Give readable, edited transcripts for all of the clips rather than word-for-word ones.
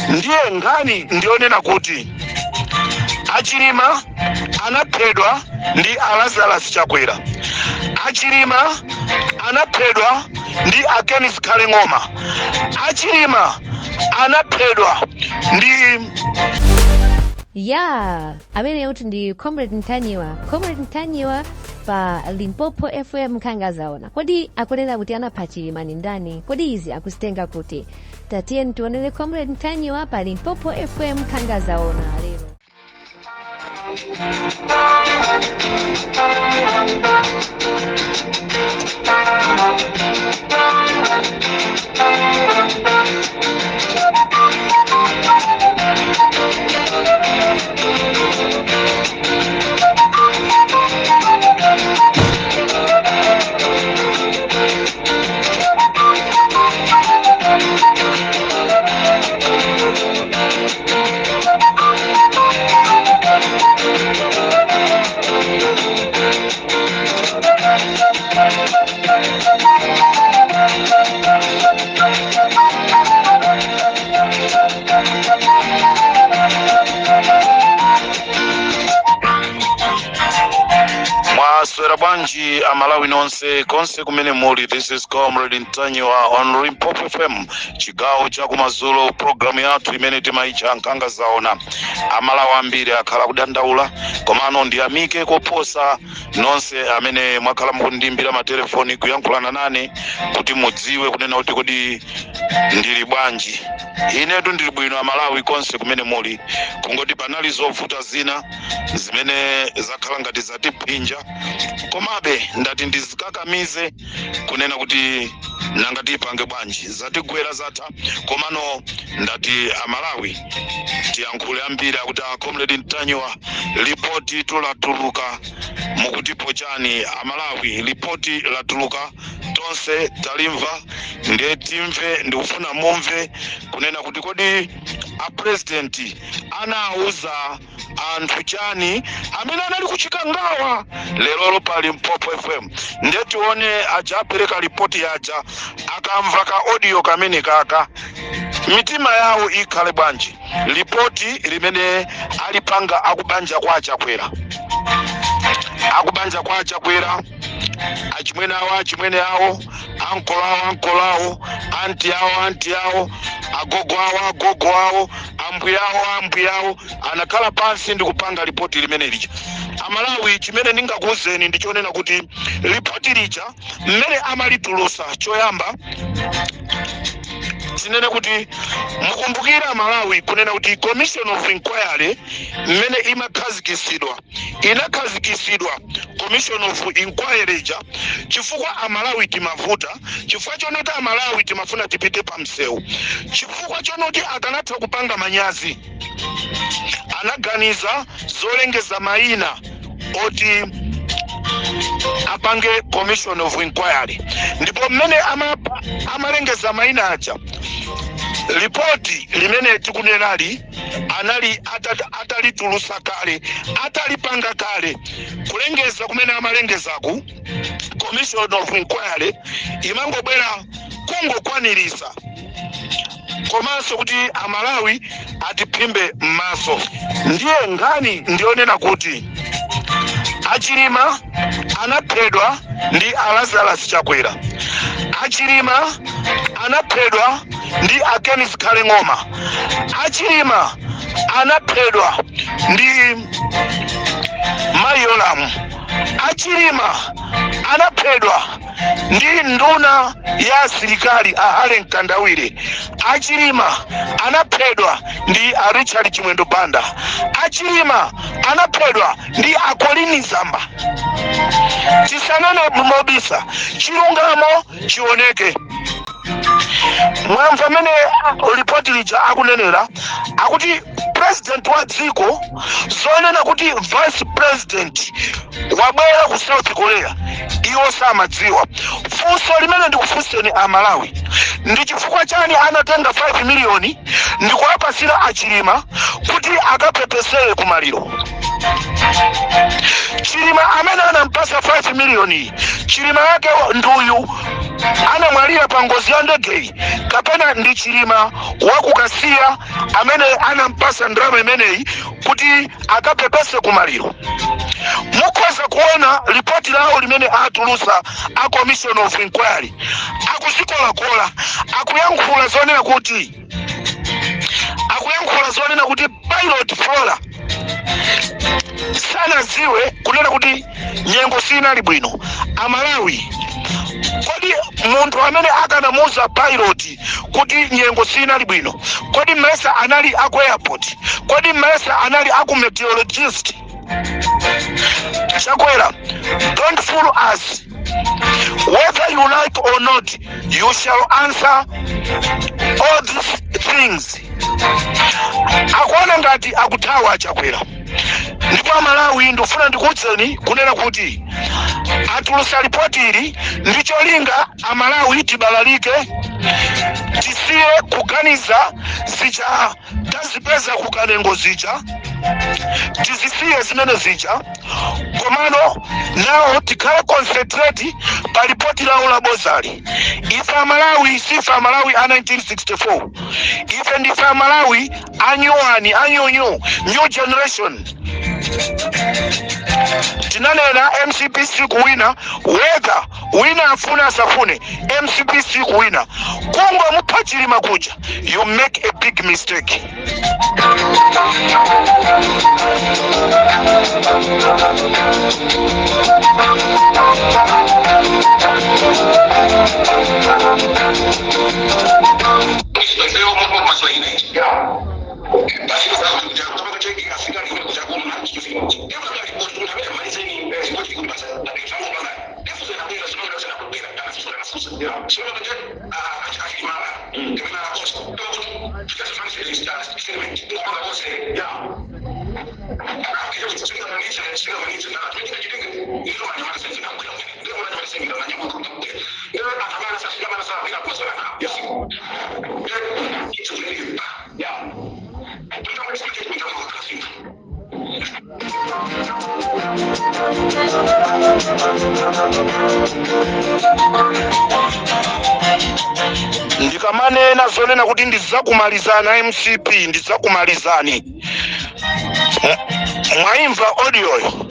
Ndiye nkhani ndiyonena kuti aChilima anaphedwa ndi a Lazarus Chakwera, aChilima anaphedwa ndi a Ken Zikhale Ng'oma, aChilima anaphedwa ndi Ya, ameneyotu ndi Comrade Ntanyiwa. Comrade Ntanyiwa pa Limpopo FM nkhanga zaona. Kodi akunena kuti anapha Chilima ni ndani? Kodi izi akuzitenga kuti? Tatiyeni tionere Comrade Ntanyiwa pa Limpopo FM nkhanga zaona lero. Mwaswera bwanji Amalawi nonse konse kumene muli? This is Comrade Ntanyiwa on Limpopo FM, chigawo cha kumadzulo, programu yathu imene timaitcha Nkhanga Zaona. Amalawi ambiri akhala kudandaula, komano ndiyamike koposa nonse amene mwakhala mukundiimbira matelefoni, kuyankhulana nane kuti mudziwe kunena kuti kodi ndili bwanji. Inetu ndili bwino, Amalawi konse kumene muli, kungoti panali zovuta zina zimene zakhala ngati zatiphinja, komabe ndati ndizikakamize kunena kuti nanga tipange bwanji, zatigwera zatha. Komano ndati Amalawi tiyankhule. Ambiri akuti, "A Comrade Ntanyiwa, lipoti latuluka, mukutipo chani?" Amalawi, lipoti latuluka, tonse talimva, ndiye timve. Ndikufuna mumve kunena kuti kodi a president anawuza anthu chani amene anali kuChikangawa lerolo pa Limpopo FM. Ndiye tione aja apereka ripoti aja akamva ka audio kamene kaka, mitima yawo ikhale bwanji? Ripoti limene alipanga akubanja kwa aChakwera, akubanja kwa aChakwera, achimwene awo, achimwene awo, ankolo awo, ankolo awo, anti awo, anti awo, agogo awo, agogo awo, ambuya awo, ambuya awo, anakhala pansi ndi kupanga ripoti limene lija. Amalawi, chimene ndingakuwuzeni ndichonena kuti ripoti lija mmene amalitulusa, choyamba tinene kuti mukumbukira, Malawi, kunena kuti commission of inquiry mmene imakhazikisidwa, inakhazikisidwa commission of inquiry ija chifukwa Amalawi timavuta, chifukwa chonoti Amalawi timafuna tipite pa msewu, chifukwa chonoti akanatha kupanga manyazi, anaganiza zolengeza mayina oti apange commission of inquiry. Ndipo mmene amalengeza mayina aja, ripoti limene tikunenali anali atalitulusa kale, atalipanga kale. Kulengeza kumene amalengezaku, commission of inquiry imangobwera kungokwanirisa, komanso kuti Amalawi atiphimbe m'maso. Ndiye nkhani ndiyonena kuti aChilima anaphedwa ndi a Lazarus Chakwera, aChilima anaphedwa ndi a Ken Zikhale Ng'oma, aChilima anaphedwa ndi Mayi Yolamu, aChilima anaphedwa ndi nduna ya asilikali a Harry Mkandawire, aChilima anaphedwa ndi a Richard Chimwendo Banda, aChilima anaphedwa ndi a Colleen Zamba. Tisanene mobisa, chilungamo chioneke. Mwamva amene ripoti lija akunenera, akuti president wa dziko, zonena kuti vice president wabwera ku South Korea iwo samadziwa. Funso limene ndikufunseni Amalawi, ndi chifukwa chani anatenga 5 miliyoni ndikuwapasira aChilima kuti akapepesere kumaliro? Chilima amene anampasa 5 miliyoni, Chilima yake nduyu anamwalira pa ngozi ya ndegeyi, kapena ndi Chilima wakukasiya amene anampasa ndalama imeneyi kuti akapepese kumaliro? Mukhoza kuona ripoti lawo limene atulusa a commission of inquiry, akuzikolakola, akuyankhula zonena kuti pilot Flora sanaziwe kunena kuti nyengo sinali bwino. Amalawi, kodi munthu amene akanamuuza pilot kuti nyengo sinali bwino, kodi mmesa anali aku airport? Kodi mmesa anali aku meteorologist? Chakwera, don't fool us. Whether you like or not, you shall answer all these things. Akuona ngati akuthawa Achakwera. Ndipo Amalawi, ndikufuna ndikuwuzeni kunena kuti atulusa ripoti ili ndi cholinga Amalawi tibalalike, tisiye kuganiza zija tazipeza kukanengo zija, tizisiye zimene zija, komano nawo tikhale concentrate pa ripoti lawo la bozali. Ife Amalawi sife Amalawi a 1964. Ife ndife Amalawi anyuwani, anyunyu, new generation. Tinanena MCP sikuwina. Whether wina afune asafune, MCP sikuwina. Kungomupha Chilima kuja, you make a big mistake. Ndikamanena zonena kuti ndidzakumalizani MCP, ndidzakumalizani. Mwaimva audioyo.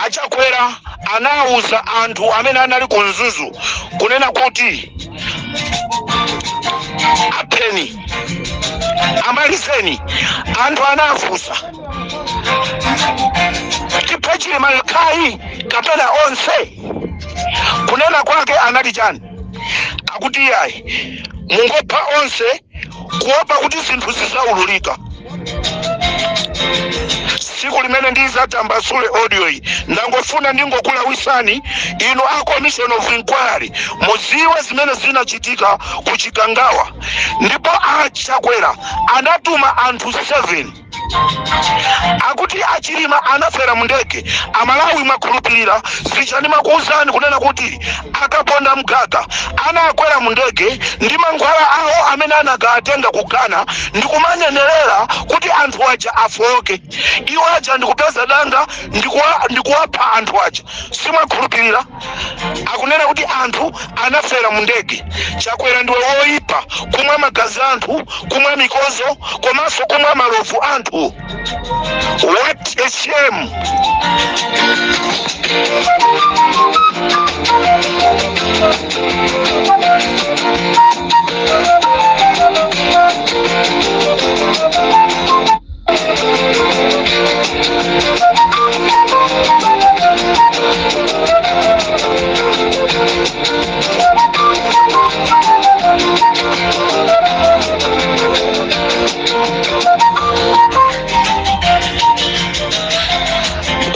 Achakwera anawuza anthu amene anali ku Mzuzu kunena kuti apheni, amalizeni. Anthu anafunsa, tiphe Chilima yekhayi kapena onse? Kunena kwake anati chani? Akuti iyayi, mungopha onse, kuopa kuti zinthu zizaululika. Tsiku limene ndizatambasule audio iyi, ndangofuna ndingokulawisani inu a commission of inquiry, muziwe zimene zinachitika ku Chikangawa. Ndipo Achakwera anatuma anthu 7, akuti Achilima anafera mu ndege. Amalawi, mwakhulupirira zija ndimakuwuzani kunena kuti akaponda mgaga anakwera mu ndege ndi mankhwala awo amene anakatenga ku Ghana, ndikumanenerera kuti anthu aja afoke, iwo aja ndikupeza danga ndikuwapha anthu aja. Simwakhulupirira. Akunena kuti anthu anafera mu ndege. Chakwera, ndiwe woyipa, kumwa magazi anthu, kumwa mikozo, komanso kumwa malovu anthu. What a shame!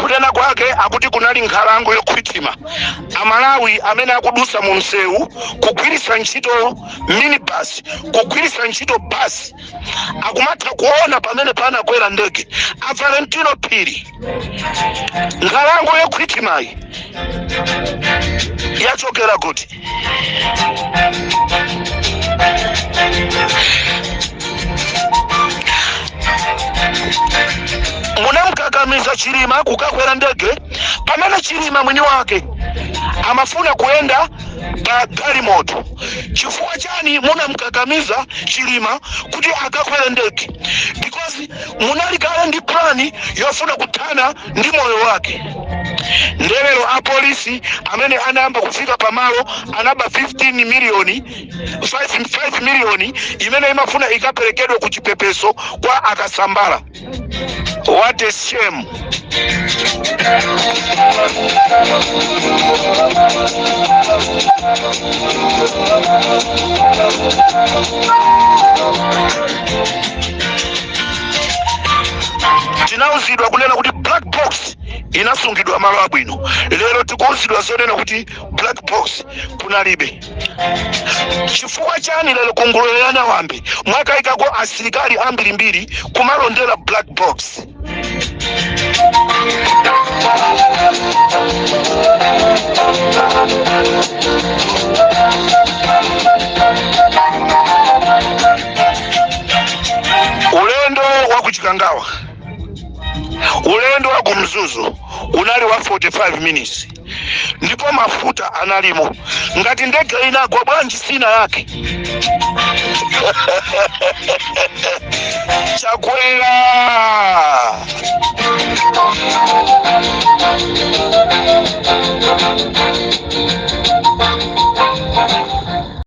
Kunena kwake akuti kunali nkhalango yokhwitima. Amalawi amene akudusa mu msewu kugwiritsa ntchito minibus, kugwiritsa ntchito bus, akumatha kuona pamene panakwera ndege. A Valentino Phiri, nkhalango yokhwithimayi yachokera kuti? Munamkakamiza Chilima kukakwera ndege pamene Chilima mwini wake amafuna kuyenda pa galimoto. Chifukwa chani munamkakamiza Chilima kuti akakwere ndege? Because munali kale ndi plan yofuna kuthana ndi moyo wake. Nde lero apolisi amene anayamba kufika pamalo anaba 15 miliyoni, 5 miliyoni imene imafuna ikaperekedwe ku chipepeso kwa akasambala. What a shame! Tinauzidwa kunena kuti black box inasungidwa malo abwino. Lero tikuuzidwa zonena kuti black box kunalibe. Chifukwa chani lero ku Ngulwe ya Nawambe mwakayikako asilikali ambirimbiri kumalondera black box? Ulendo wa kuchikangawa, ulendo wa kumzuzu unali wa 45 minutes ndipo mafuta analimo. Ngati ndege inagwa, bwanji sina yake? Chakwera.